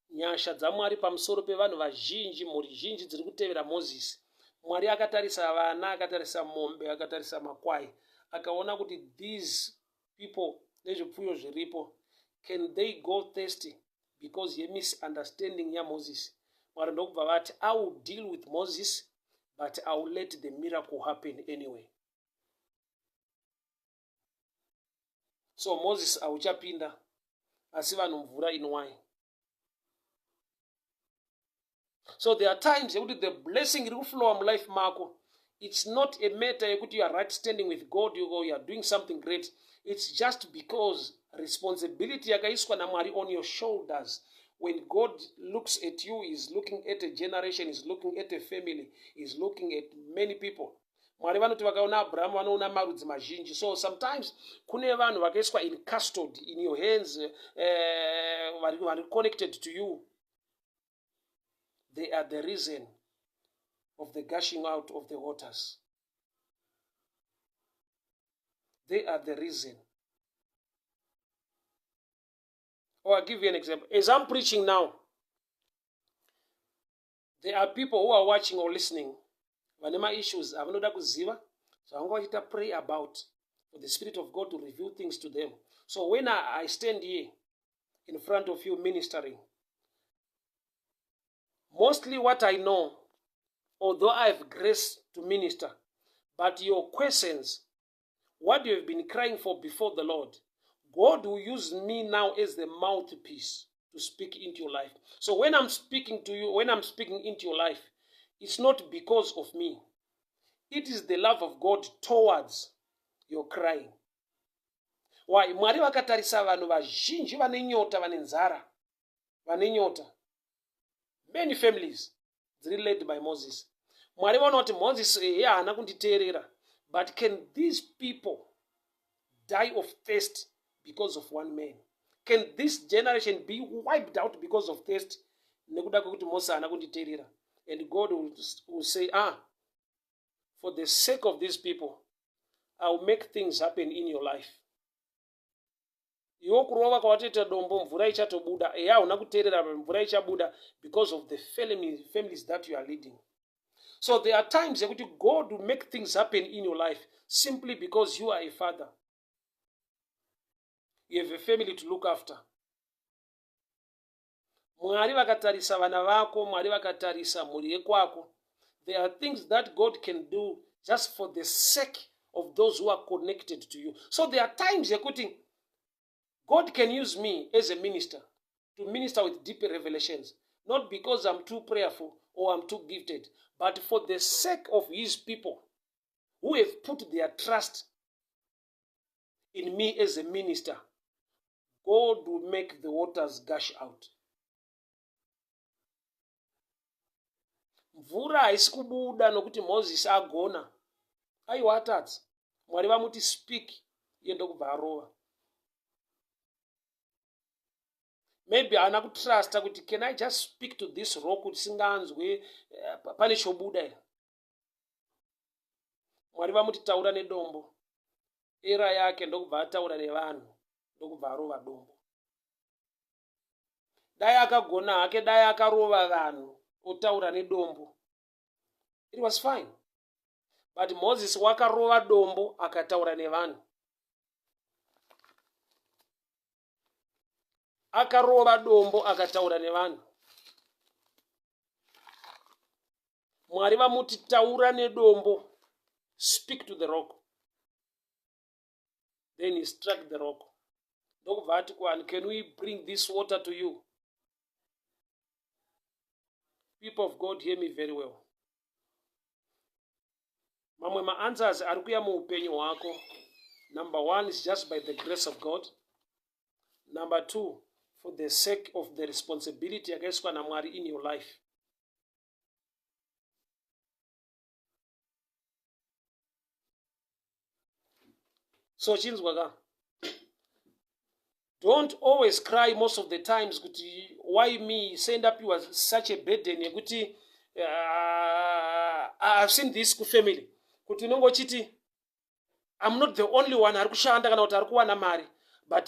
Nyasha dzaMwari pamusoro pevanhu vazhinji, mhuri zhinji dziri kutevera Mozisi. Mwari akatarisa vana, akatarisa mombe, akatarisa makwai, akaona kuti these people nezvipfuyo zviripo, can they go thirsty because yemisunderstanding yaMoses? Mwari ndokubva vati, I will deal with Moses, but I will let the miracle happen anyway. So Moses hauchapinda, asi vanhu mvura inwai. So there are times yekuti the blessing iri kuflowa mulife mako, it's not a matter yekuti you are right standing with God, you, you are doing something great. It's just because responsibility yakaiswa naMwari on your shoulders. When God looks at you, is looking at a generation, is looking at a family, is looking at many people. Mwari vanoti vakaona Abrahamu vanoona marudzi mazhinji. So sometimes kune vanhu vakaiswa in custody in your hands, vari connected to you. They are the reason of the gushing out of the waters. They are the reason. Oh, I'll give you an example. As I'm preaching now, there are people who are watching or listening vane maissues avanoda kuziva zvavanga vachiita pray about for the Spirit of God to reveal things to them. So when I stand here in front of you ministering, mostly what I know, although I have grace to minister, but your questions, what you have been crying for before the Lord, God will use me now as the mouthpiece to speak into your life. So when I'm speaking to you, when I'm speaking into your life, it's not because of me. It is the love of God towards your crying. Why? Mwari vakatarisa vanhu vazhinji vane nyota, vane nzara, vane nyota. Many families dziri led by Moses. Mwari vaona kuti Moses ehe haana kunditeerera, but can these people die of thirst because of one man? Can this generation be wiped out because of thirst nekuda kwekuti Moses haana kunditeerera? And God will say, for the sake of these people, I will make things happen in your life. Iwo kurova kwawatoita dombo, mvura ichatobuda. Eya, hauna kuteerera, mvura ichabuda because of the families that you are leading. So there are times yekuti God will make things happen in your life simply because you are a father. You have a family to look after. Mwari vakatarisa vana vako, Mwari vakatarisa mhuri yekwako. There are things that God can do just for the sake of those who are connected to you. So there are times yekuti God can use me as a minister to minister with deep revelations. Not because I'm too prayerful or I'm too gifted, but for the sake of his people who have put their trust in me as a minister, God will make the waters gush out. Mvura haisi kubuda nokuti Moses agona. Aiwa atadza. Mwari vamuti speak iye ndokubva arova. Maybe haana kutrusta kuti can I just speak to this rock kuti singanzwe eh, pane chobuda here. Mwari vamuti taura nedombo. Era yake ndokubva ataura nevanhu ndokubva arova dombo. Dai akagona hake dai akarova vanhu otaura nedombo. It was fine. But Moses wakarova dombo akataura nevanhu. Akarova dombo akataura nevanhu. Mwari vamuti taura nedombo. Speak to the rock. Then he struck the rock. Ndokubva ati kuvanhu, can we bring this water to you? People of God, hear me very well. Mamwe maanswers ari kuya muupenyu hwako. Number one is just by the grace of God. Number two, for the sake of the responsibility yakaiswa naMwari in your life. So chinzwa ka. Don't always cry most of the times kuti why me send up you such a burden yekuti I've seen this kufamily kuti unenge uchiti I'm not the only one ari kushanda kana kuti ari kuwana mari but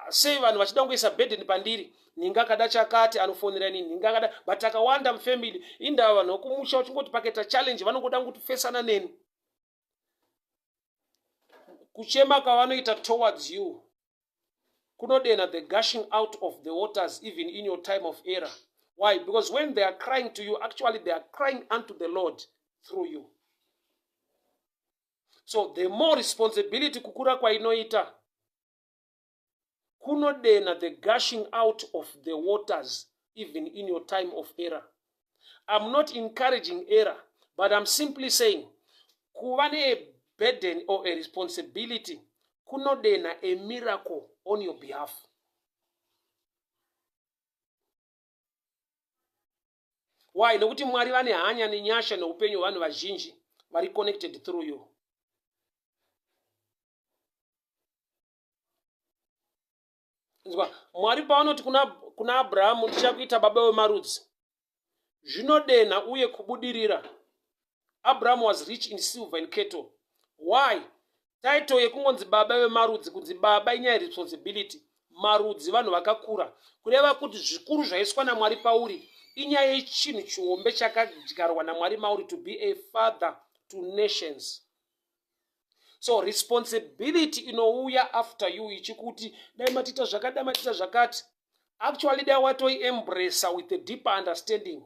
sei vanhu vachida kungoisa burden pandiri nhinga akada chakati anofonera ini nhinga akada but akawanda mufamily indava vanhu vekumusha uchingoti pakaita challenge vanongoda kutofesana neni kuchema kwavanoita towards you kunodena the gushing out of the waters even in your time of error why because when they are crying to you actually they are crying unto the lord through you so the more responsibility kukura kwainoita kunodena the gushing out of the waters even in your time of error i'm not encouraging error but i'm simply saying kuva neburden or a responsibility kunodena a miracle on your behalf why nekuti mwari vane hanya nenyasha neupenyu hwevanhu vazhinji vari connected through you nzwa mwari pavanoti kuna, kuna abrahamu ndichakuita baba wemarudzi zvinodenha uye kubudirira abrahamu was rich in silver and cattle why title yekungonzi baba vemarudzi kunzi baba inyaya yeresponsibility marudzi vanhu vakakura kureva kuti zvikuru zvaiswa namwari pauri inyaya yechinhu chihombe chakadyarwa namwari mauri to be a father to nations so responsibility inouya after you ichikuti dai matiita zvakati dai matiita zvakati actually dai watoiembracer with a deeper understanding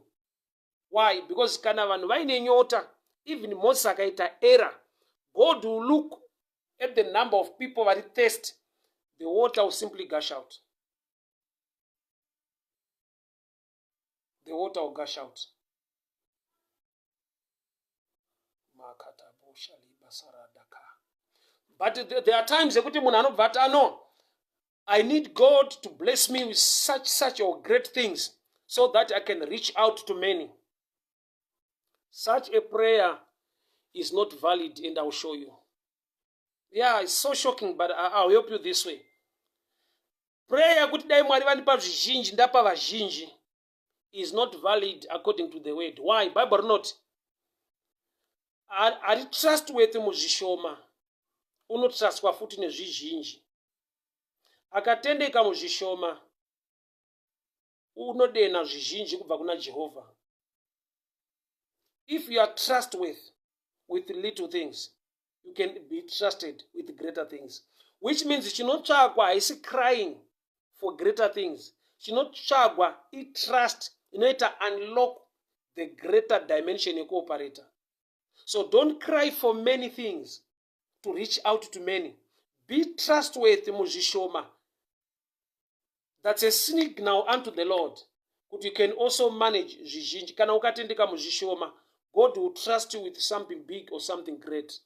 why because kana vanhu vaine nyota even moses akaita error god will look at the number of people vari thirst the water will simply gush out the water will gush out but there are times ekuti munhu anobva ati ano i need god to bless me with such such or great things so that i can reach out to many such a prayer is not valid and iwill show you yeah it's so shocking but I, i'll help you this way prayer yekuti dai mwari vandipa zvizhinji ndapa vazhinji is not valid according to the word why bible rinoti ari trustworthy muzvishoma unotrustwa futi nezvizhinji akatendeka muzvishoma unodena zvizhinji kubva kuna jehovha if you are trustworthy with little things you can be trusted with greater things which means chinotsvagwa haisi crying for greater things chinotsvagwa itrust inoita unlock the greater dimension yekuoperator so don't cry for many things to reach out to many be trustworthy muzvishoma that's a signal unto the lord Kuti you can also manage zvizhinji. Kana ukatendeka muzvishoma, God will trust you with something big or something great.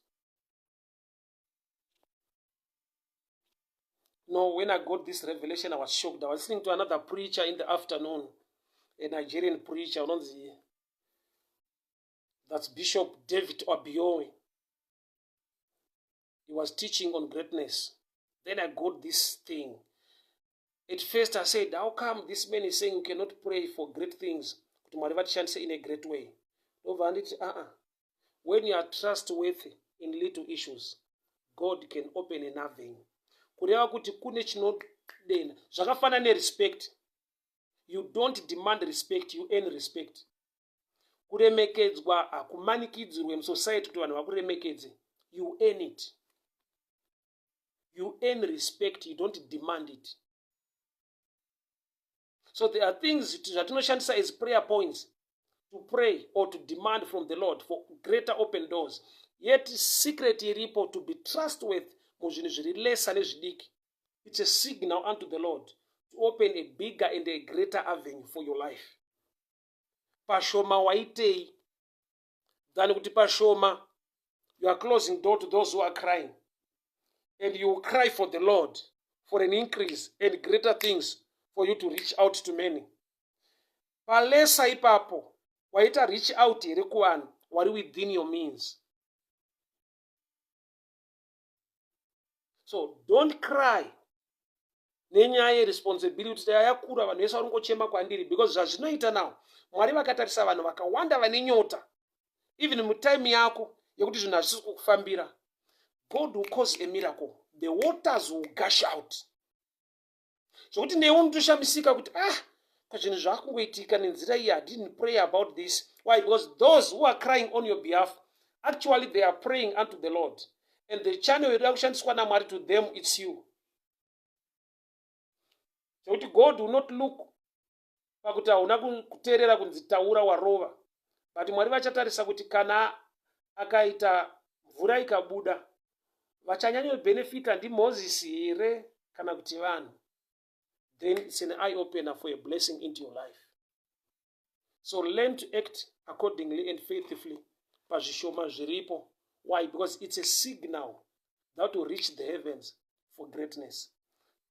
No, when I got this revelation, I was shocked. I was listening to another preacher in the afternoon, a Nigerian preacher, unonzi, that's Bishop David Obiowe. He was teaching on greatness. Then I got this thing. At first I said, how come this man is saying you cannot pray for great things? Kuti Mwari vatishandise in a great way. Ndobva anditi, uh-uh. When you are trustworthy in little issues, God can open an avenue. Kureva kuti kune chinodena. Zvakafanana nerespect. You don't demand respect, you earn respect. Kuremekedzwa hakumanikidzirwe musociety kuti vanhu vakuremekedze. You earn it. You earn respect, you don't demand it. So there are things zvatinoshandisa as prayer points to pray or to demand from the Lord for greater open doors. Yet secret iripo to be trustworthy muzvinhu zviri lesa nezvidiki. It's a signal unto the Lord to open a bigger and a greater avenue for your life. Pashoma waitei than kuti pashoma you are closing door to those who are crying, and you will cry for the Lord for an increase and greater things for you to reach out to many. Palesa ipapo waita reach out here kuvanhu wari within your means. So don't cry nenyaya yeresponsibility kuti yakura, vanhu vese vari kungochema kwandiri, because zvazvinoita now, Mwari vakatarisa vanhu vakawanda vane nyota, even mutime yako yekuti zvinhu hazvisi kukufambira, God will cause a miracle, the waters will gush out, zvokuti newe unotoshamisika kuti, ah, zvinhu zvakungoitika nenzira iyi. I didn't pray about this. Why? Because those who are crying on your behalf, actually they are praying unto the Lord, and the channel yoda kushandiswa naMwari to them, it's you. Zvekuti God will not look pakuti hauna kuteerera kunzi taura warova, but Mwari vachatarisa kuti kana akaita mvura ikabuda, vachanyanyobhenefita ndiMoses here kana kuti vanhu? Then it's an eye opener for a blessing into your life. So learn to act accordingly and faithfully pazvishoma zviripo. Why? Because it's a signal that will reach the heavens for greatness.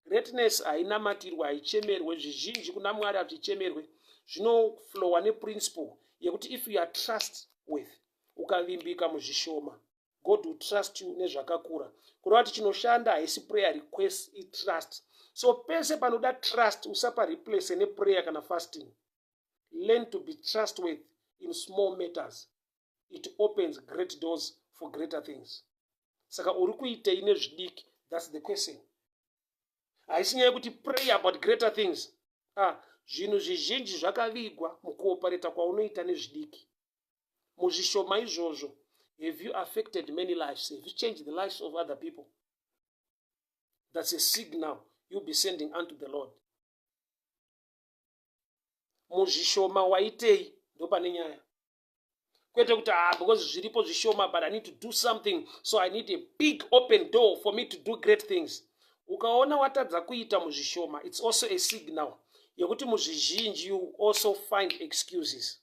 Greatness hainamatirwe, haichemerwe. Zvizhinji kuna Mwari hazvichemerwe, zvinoflowa neprinciple yekuti if you are trust with, ukavimbika muzvishoma, God will trust you nezvakakura. Kureva kuti chinoshanda haisi prayer request, itrust. So pese panoda trust, usapa replace neprayer kana fasting. Learn to be trustworthy in small matters. It opens great doors for greater things. Saka uri kuitei nezvidiki? That's the question. Haisi nyaya yekuti pray about greater things. Ah, zvinhu zvizhinji zvakavigwa mukuopareta kwaunoita nezvidiki. Muzvishoma izvozvo, have you affected many lives? Have you changed the lives of other people? That's a signal you'll be sending unto the Lord. Muzvishoma waitei? Ndopane nyaya, kwete kuti, ah, because zviripo zvishoma, but I need to do something, so I need a big open door for me to do great things. Ukaona watadza kuita muzvishoma, it's also a signal yekuti muzvizhinji you also find excuses.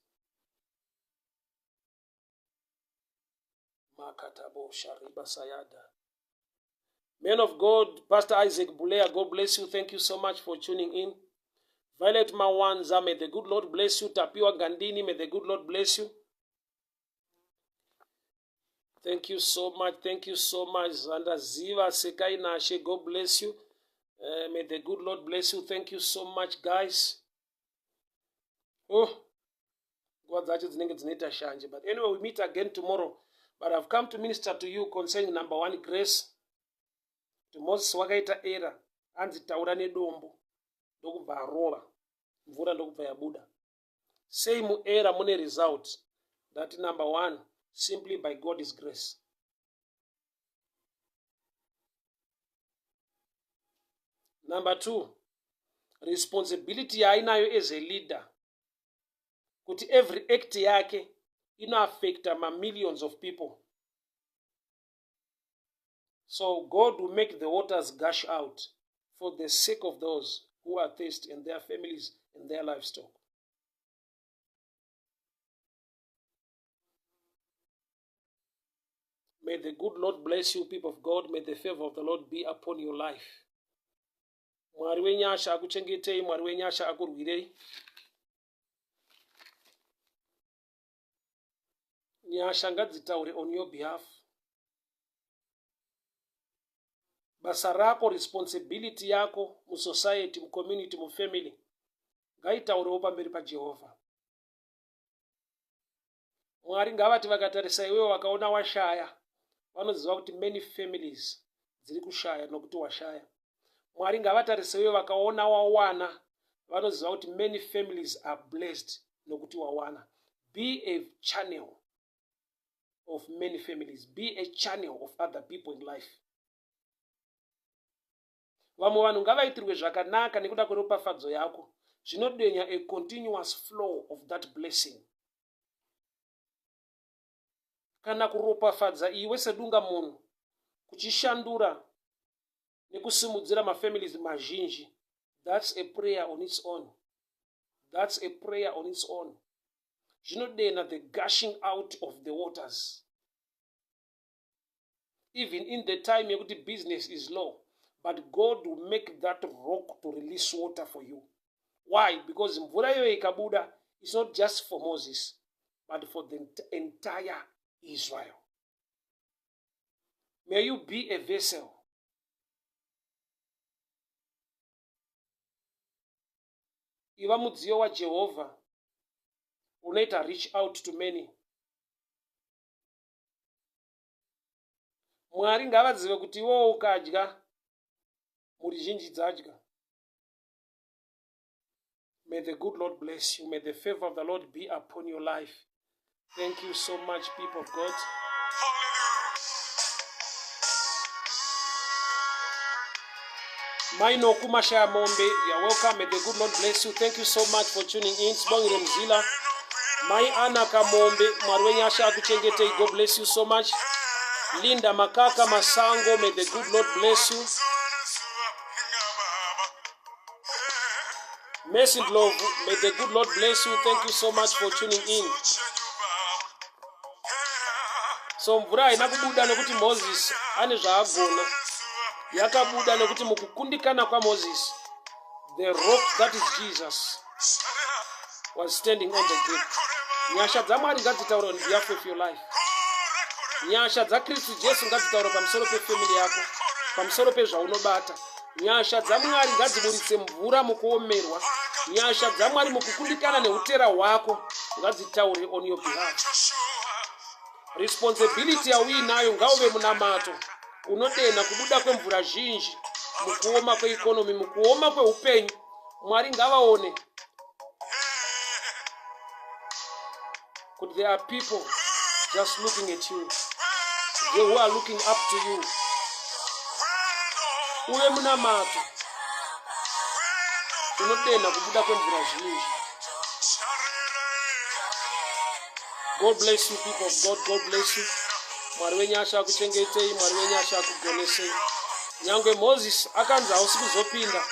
Makatabo shariba sayada. Man of God, Pastor Isaac Bulea, God bless you. Thank you so much for tuning in. Violet Mawanza, may the good Lord bless you. Tapiwa Gandini, may the good Lord bless you. Thank you so much. Thank you so much. Zanda Ziva Sekai Nashe, God bless you. May the good Lord bless you. Thank you so much, guys. Oh, nguva dzacho dzinenge dzinoita shanje, but anyway, we meet again tomorrow. But I've come to minister to you concerning number one, grace. Kuti Moses wakaita era, anzi taura nedombo, ndokubva arova, mvura ndokubva yabuda. Sei muera mune result? That number one, simply by God's grace. Number two, responsibility yaainayo as a leader, kuti every act yake inoaffecta mamillions of people. So God will make the waters gush out for the sake of those who are thirsty and their families and their livestock. May the good Lord bless you, people of God. May the favor of the Lord be upon your life. Mwari wenyasha akuchengetei, Mwari wenyasha akurwirei. Nyasha ngadzitaure on your behalf. Basa rako, responsibility yako musociety, mucommunity, mufamily ngaitaurewo pamberi paJehovha. Mwari ngavati vakatarisa iwewe vakaona washaya, vanoziva kuti many families dziri kushaya nokuti washaya. Mwari ngavatarise iwewe vakaona wawana, vanoziva kuti many families are blessed nokuti wawana. Be a channel of many families, be a channel of other people in life. Vamwe vanhu ngavaitirwe zvakanaka nekuda kweropafadzo yako. Zvinodenya a continuous flow of that blessing. Kana kuropafadza iwe sedunga munhu kuchishandura nekusimudzira mafamilies mazhinji, that's a prayer on its own. That's a prayer on its own. Zvinodena the gushing out of the waters. Even in the time yekuti business is low, but God will make that rock to release water for you. Why? Because mvura iyoyo ikabuda, it's not just for Moses, but for the entire Israel. May you be a vessel. Iva mudziyo waJehovha unoita reach out to many. Mwari ngavazive kuti iwowo ukadya mhuri zhinji dzadya. May the good Lord bless you. May the favor of the Lord be upon your life. Thank you so much, people of God. Maino Kumashaya Mombe, you're welcome. May the good Lord bless you. Thank you so much for tuning in. Sibongile Mzila. Mai Anna Kamombe, Mwari wenyasha akuchengetei. God bless you so much. Linda Makaka Masango, may the good Lord bless you. Mercy Ndlovu, may the good Lord bless you. Thank you so much for tuning in. So mvura haina kubuda nekuti Moses ane zvaagona. Yakabuda nekuti mukukundikana kwaMoses, the rock that is Jesus was standing on the gap. Nyasha dzaMwari ngadzitaure on behalf of your life. Nyasha dzaKristu Jesu ngadzitaure pamusoro pefamily yako, pamusoro pezvaunobata. Nyasha dzaMwari ngadziburitse mvura mukuomerwa. Nyasha dzaMwari mukukundikana neutera hwako ngadzitaure on your behalf. Responsibility yauinayo ngauve munamato unodenha kubuda kwemvura zhinji mukuoma kweikonomi, mukuoma kweupenyu. Mwari ngavaone kuti there are people just looking at you, they who are looking up to you. Uve munamato unodenha kubuda kwemvura zhinji. God bless you people of God. God bless you. Mwari wenyasha akuchengetei, Mwari wenyasha akugonesei. Nyangwe Moses akanzi hausi kuzopinda,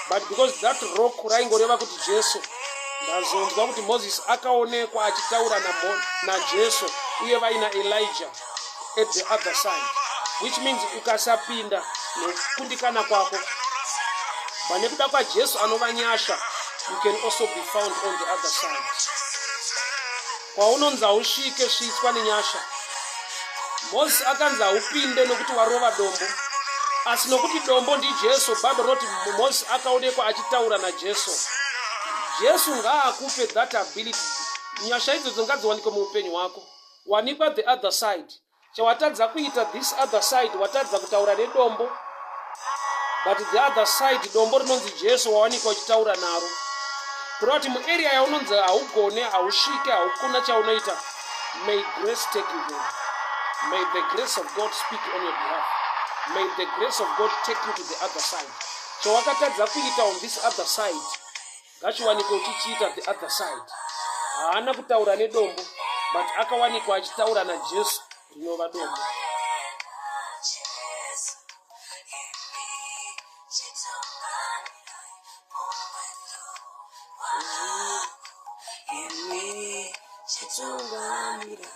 but because that rock raingoreva kuti Jesu, ndazonzwa kuti Moses akaonekwa achitaura naJesu uye vaina Elijah at the other side, which means ukasapinda nekukundikana kwako, but nekuda kwaJesu anova nyasha, you can also be found on the other side. Kwaunonzi hausvike, svitswa nenyasha. Moses akanzi haupinde nokuti warova dombo, asi nokuti dombo ndiJesu. Bible rinoti Moses akaonekwa achitaura naJesu. Jesu ngaakupe that ability. Nyasha idzodzo ngadziwanikwe muupenyu hwako. Wanikwa the other side. Chawatadza kuita this other side, watadza kutaura nedombo, but the other side dombo rinonzi Jesu wawanikwa uchitaura naro. Kureva kuti muarea yaunonzi haugone, hausvike, haukuna chaunoita, may grace take you there. May the grace of God speak on your behalf. May the grace of God take you to the other side. Chawakatadza kuita on this other side, ngachiwanikwe uchichiita the other side. Haana kutaura nedombo, but akawanikwa achitaura naJesu rinova dombo. Chitungamira.